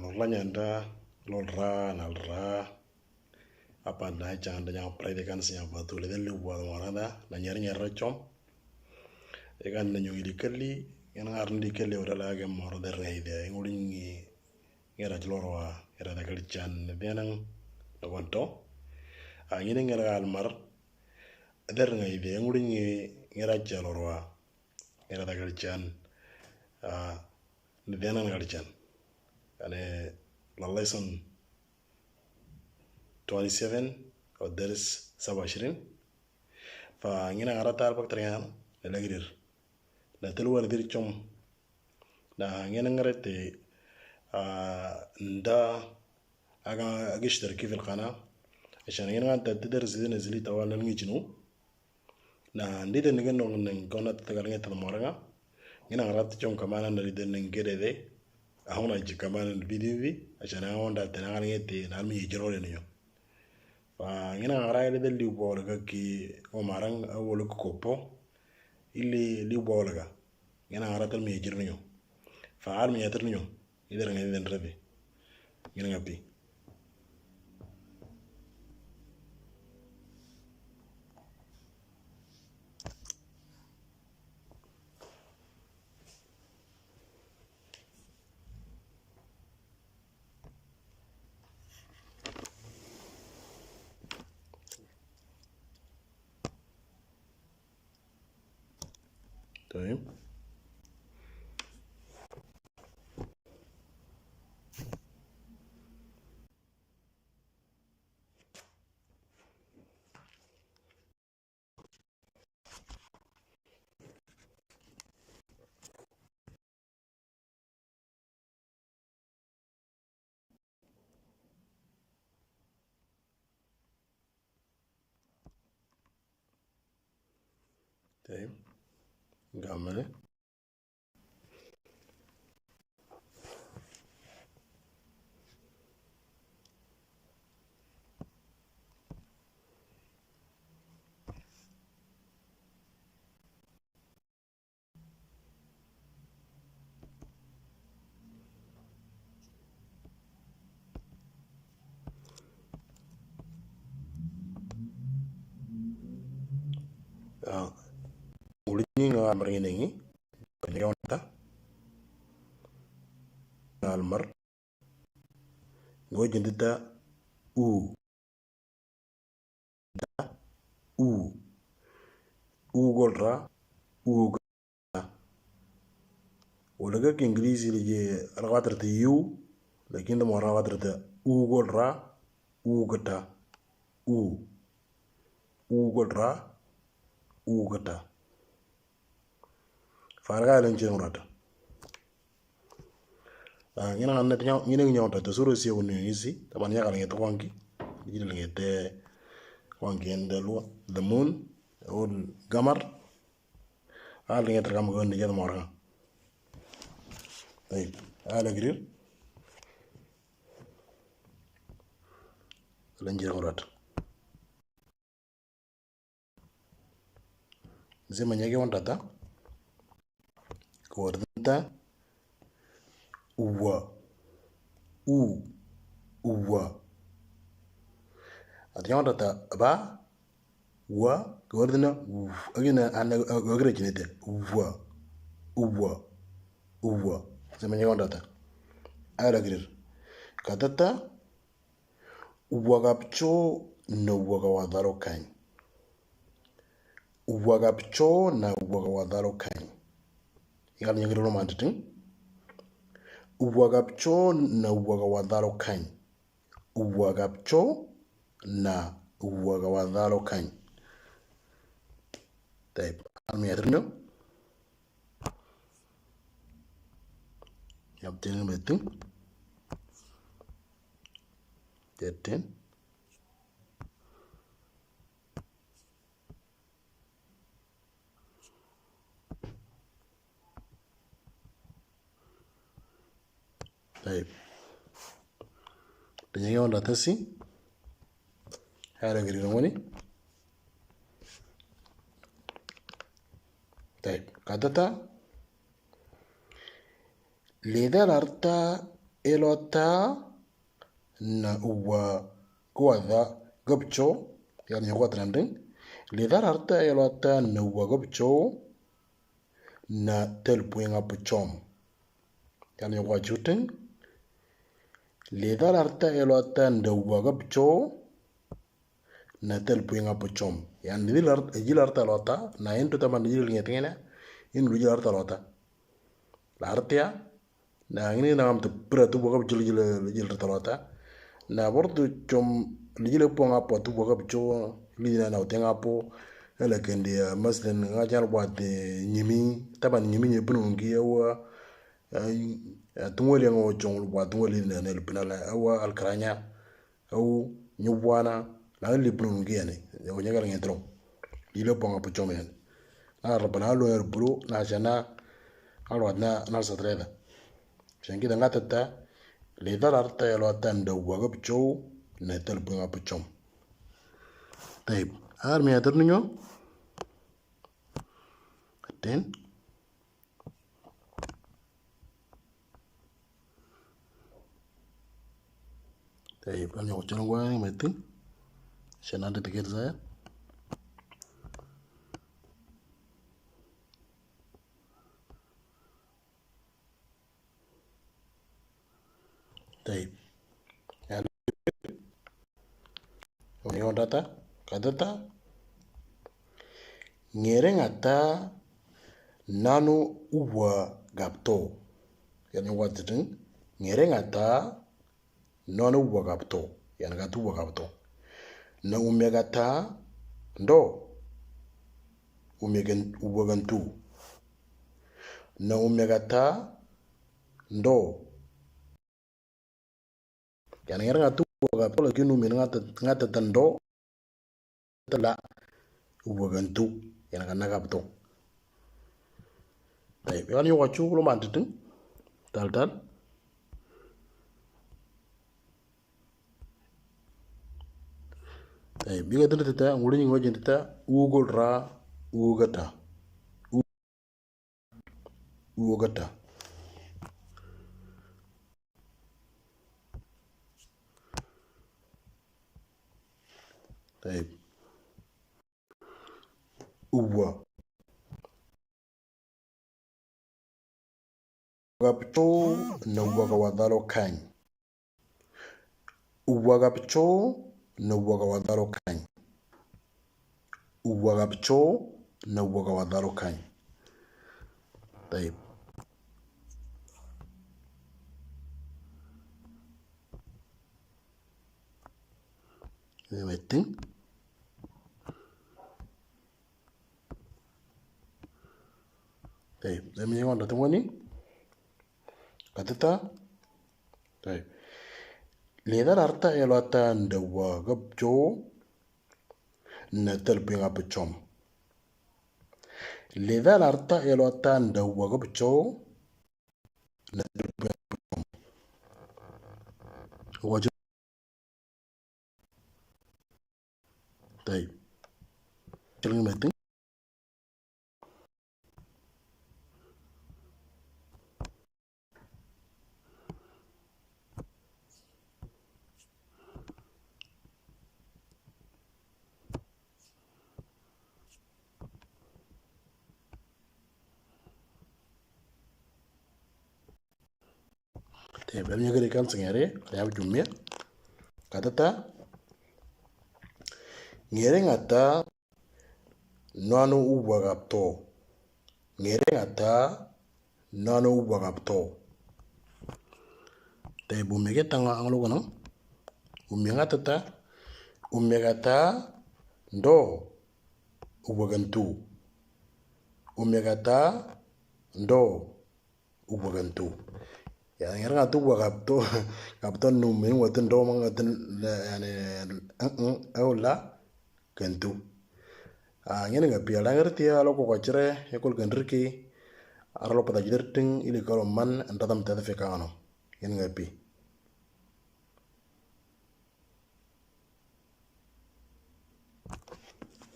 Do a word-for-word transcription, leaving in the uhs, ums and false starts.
Lorla nyanda, lorra, nalra. Apa na chanda nyang prai de kan sinya batu le del liu buat mora da, na nyari nyari chom. E kan na nyungi di kali, yang ngar di kali ora la ke mora der ngai de, nguri ngi ngira lorwa, ngira da kali chan de nang na konto. A ngini ngira almar der ngai de, nguri ngi ngira lorwa, ngira da kali chan. A ni de nang kali chan. Ane la lesson twenty-seven, o daris saba ishirin. Fa ngina ngara tal bak trian, ne lagrir. Na telu war dir chom. Na ngina ngara te, a, nda aga agishtar kif al qana. Ashan ngina ngara te daris zina zili tawal ngi chinu. Na ndi de nige nong neng kona te gal nge te moranga. Ngina ngarat chong kamana na de neng gede de. Ahona ji kamana na bidi di. Acha na onda te na nge te na mi jiro le nyo. Fa ngina ngara ile de liu bol ga ki o marang a wol ko kopo. Ili liu bol ga. Ngina ngara te mi jiro nyo. Fa al mi yatir nyo. Idar ngai den rabi. Ngina ngapi. طيب. طيب. نكمل. Ulingi nga amar ngi nengi. Kanya wanta. Almar. Ngo jindi ta u. Da u. U gol ra. U gol ra. Wala ga ki English li je algatar ta u. Lakin da mo algatar ta u gol ra. U gata. U. U gol ra. U gata. Farga len ci ngurata. Ah, ngina ngana te nyaw, ngina nyaw ta suro si woni ngisi, taban ya kala ngete kwanki. Ngina ngete kwanki ende lwa, the moon, o gamar. Al ngete kam gon de morga. Ay, ala grir. Len ci ngurata. Zema nyage wanta ta. Ko wanta ta. Uwa. U. Uwa. Ati wanta ta ba. Wa. Ko wanta na. Uf. Agina ana agre jinete. Uwa. Uwa. Uwa. Zema nyage wanta ta. Ala grir. Katata. Uwagapcho na uwagawadharo kany. Uwagapcho na uwagawadharo kany. Ikal nyagiro romantitin. Uwagapcho na uwagawadharo kany. Uwagapcho na uwagawadharo kany. Taib. Almi atrino. Yaptini betin. Tetin. Taib. Tanya yang dah tasi. Ada kiri ngoni. Taib. Kata ta. Leda larta elota na uwa gwadha gabcho, yani nyogwa trending. Lidar arta elota na uwa gabcho na telpuinga pachom, yani nyogwa chuting. Lidar arta elota na uwa gabcho na telpuinga pachom. Yani jil arta elota na entu taman jil ngetengena in jil arta elota. La artia na ngini na ngam tu pura tu bokap jil jil jil rata lota. Na bor tu chom jil po nga po tu bokap cho li na na tenga po. Ala kendi maslen nga jan wat nyimi taban nyimi nye bunu ngi awa. Tungwali ngo chong wat tungwali na na lupina la awa alkaranya. Au nyubwana la li bunu ngi yani. Au nyagal ngi tro. Li le ponga puchom yani. Na rabana lo er bulu na jana alwa na na satreda. Shangi danga tata. Lidar arta elota na uwa gabcho na telpuinga pachom. Taib. Ar mi atar ninyo. Ten. Taib, an yoko channel wa meeting. Shananda ticket saya. Taib. Yondata, kadata. Ngerengata nanu uwa gapto. Yani watitin. Ngerengata nanu uwa gapto. Yani gatu uwa gapto. Na umegata ndo. Umegen uwa gantu. Na umegata ndo. Yani ngera ngatu uwa gapto lakin umin ngata ngata tando. Tala uwa gantu. Yani kana gapto. Taib, yani wachu lo mantitin. Tal tal. Taib, biga tanda tata nguri ngo jin tata ugol ra ugata. Ugata. Taib. Uwa gapcho na uwa gawadalo kany. Uwa gapcho na uwa gawadalo kany. Uwa gapcho na uwa gawadalo kany. Taib. Ini meeting. Taib, demi yang anda tunggu ni. Katata. Taib. Lidar arta elota na uwa gabcho na telpuinga pachom. Lidar arta elota na uwa gabcho na telpuinga pachom. Wajib. Taib. Chilling meeting. Taib, bel nyagari kan sengere, ya jumia. Katata. Ngerengata nanu uwa gapto. Ngerengata nanu uwa gapto. Taib, umegata nga anglo kono. Umegata ta. Umegata ndo uwa gantu. Umegata ndo uwa gantu. Ya, ngera ngatu uwa gapto. Gapto nu me ngatu ndo mang ngatu, yani, eh, eh, au la gantu. Ah, ngene ngapi ala ngera tia lo ko kachre, ekol ganriki. Arlo pada jider ting ili kalo man anda tam tada fekano. Ngene ngapi.